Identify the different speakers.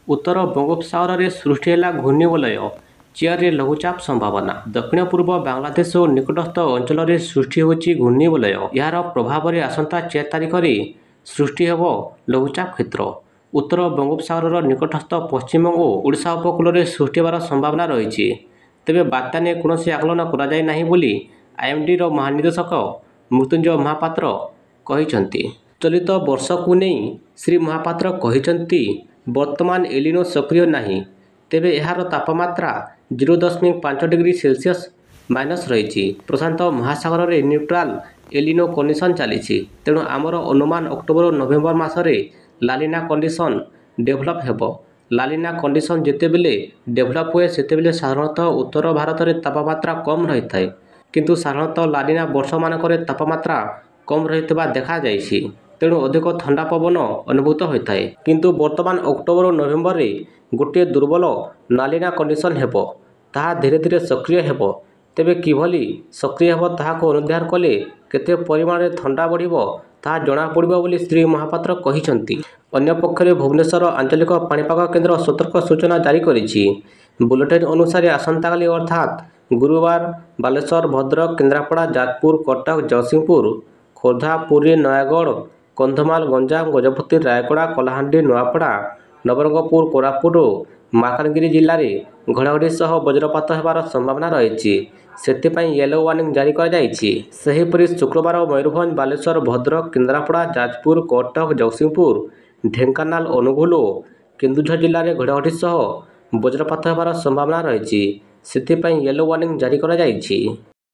Speaker 1: ଉତ୍ତର ବଙ୍ଗୋପସାଗରରେ ସୃଷ୍ଟି ହେଲା ଘୂର୍ଣ୍ଣିବଳୟ, 4ରେ ଲଘୁଚାପ ସମ୍ଭାବନା। ଦକ୍ଷିଣ ପୂର୍ବ ବାଂଲାଦେଶ ଓ ନିକଟସ୍ଥ ଅଞ୍ଚଳରେ ସୃଷ୍ଟି ହୋଇଛି ଘୂର୍ଣ୍ଣିବଳୟ। ଏହାର ପ୍ରଭାବରେ ଆସନ୍ତା 4 ତାରିଖରେ ସୃଷ୍ଟି ହେବ ଲଘୁଚାପ କ୍ଷେତ୍ର। ଉତ୍ତର ବଙ୍ଗୋପସାଗରର ନିକଟସ୍ଥ ପଶ୍ଚିମବଙ୍ଗ ଓ ଓଡ଼ିଶା ଉପକୂଳରେ ସୃଷ୍ଟି ହେବାର ସମ୍ଭାବନା ରହିଛି। ତେବେ ବାତ୍ୟା ନେଇ କୌଣସି ଆକଳନ କରାଯାଇ ନାହିଁ ବୋଲି ଆଇଏମଡିର ମହାନିର୍ଦ୍ଦେଶକ ମୃତ୍ୟୁଞ୍ଜୟ ମହାପାତ୍ର କହିଛନ୍ତି। ଚଳିତ ବର୍ଷକୁ ନେଇ ଶ୍ରୀ ମହାପାତ୍ର କହିଛନ୍ତି, ବର୍ତ୍ତମାନ ଏଲିନୋ ସକ୍ରିୟ ନାହିଁ। ତେବେ ଏହାର ତାପମାତ୍ରା 0.5 ଡିଗ୍ରୀ ସେଲସିୟସ ମାଇନସ ରହିଛି। ପ୍ରଶାନ୍ତ ମହାସାଗରରେ ନ୍ୟୁଟ୍ରାଲ ଏଲିନୋ କଣ୍ଡିସନ ଚାଲିଛି। ତେଣୁ ଆମର ଅନୁମାନ ଅକ୍ଟୋବର ଓ ନଭେମ୍ବର ମାସରେ ଲାନିନା କଣ୍ଡିସନ ଡେଭଲପ ହେବ। ଲାନିନା କଣ୍ଡିସନ ଯେତେବେଳେ ଡେଭଲପ ହୁଏ, ସେତେବେଳେ ସାଧାରଣତଃ ଉତ୍ତର ଭାରତରେ ତାପମାତ୍ରା କମ ରହିଥାଏ। କିନ୍ତୁ ସାଧାରଣତଃ ଲାନିନା ବର୍ଷମାନଙ୍କରେ ତାପମାତ୍ରା କମ ରହିଥିବା ଦେଖାଯାଇଛି। ତେଣୁ ଅଧିକ ଥଣ୍ଡା ପବନ ଅନୁଭୂତ ହୋଇଥାଏ। କିନ୍ତୁ ବର୍ତ୍ତମାନ ଅକ୍ଟୋବର ଓ ନଭେମ୍ବରରେ ଗୋଟିଏ ଦୁର୍ବଳ ଲାନିନା କଣ୍ଡିସନ ହେବ। ତାହା ଧୀରେ ଧୀରେ ସକ୍ରିୟ ହେବ। ତେବେ କିଭଳି ସକ୍ରିୟ ହେବ ତାହାକୁ ଅନୁଧ୍ୟାନ କଲେ କେତେ ପରିମାଣରେ ଥଣ୍ଡା ବଢ଼ିବ ତାହା ଜଣାପଡ଼ିବ ବୋଲି ଶ୍ରୀ ମହାପାତ୍ର କହିଛନ୍ତି। ଅନ୍ୟପକ୍ଷରେ ଭୁବନେଶ୍ୱର ଆଞ୍ଚଳିକ ପାଣିପାଗ କେନ୍ଦ୍ର ସତର୍କ ସୂଚନା ଜାରି କରିଛି। ବୁଲେଟିନ୍ ଅନୁସାରେ ଆସନ୍ତାକାଲି ଅର୍ଥାତ୍ ଗୁରୁବାର ବାଲେଶ୍ୱର, ଭଦ୍ରକ, କେନ୍ଦ୍ରାପଡ଼ା, ଯାଜପୁର, କଟକ, ଜଗତସିଂହପୁର, ଖୋର୍ଦ୍ଧା, ପୁରୀ, ନୟାଗଡ଼, କନ୍ଧମାଳ, ଗଞ୍ଜାମ, ଗଜପତି, ରାୟଗଡ଼ା, କଳାହାଣ୍ଡି, ନୂଆପଡ଼ା, ନବରଙ୍ଗପୁର, କୋରାପୁଟ ଓ ମାଲକାନଗିରି ଜିଲ୍ଲାରେ ଘଡ଼ଘଡ଼ି ସହ ବଜ୍ରପାତ ହେବାର ସମ୍ଭାବନା ରହିଛି। ସେଥିପାଇଁ ୟେଲୋ ୱାର୍ଣ୍ଣିଂ ଜାରି କରାଯାଇଛି। ସେହିପରି ଶୁକ୍ରବାର ମୟୂରଭଞ୍ଜ, ବାଲେଶ୍ୱର, ଭଦ୍ରକ, କେନ୍ଦ୍ରାପଡ଼ା, ଯାଜପୁର, କଟକ, ଜଗତସିଂହପୁର, ଢେଙ୍କାନାଳ, ଅନୁଗୁଳ ଓ କେନ୍ଦୁଝର ଜିଲ୍ଲାରେ ଘଡ଼ଘଡ଼ି ସହ ବଜ୍ରପାତ ହେବାର ସମ୍ଭାବନା ରହିଛି। ସେଥିପାଇଁ ୟେଲୋ ୱାର୍ଣ୍ଣିଂ ଜାରି କରାଯାଇଛି।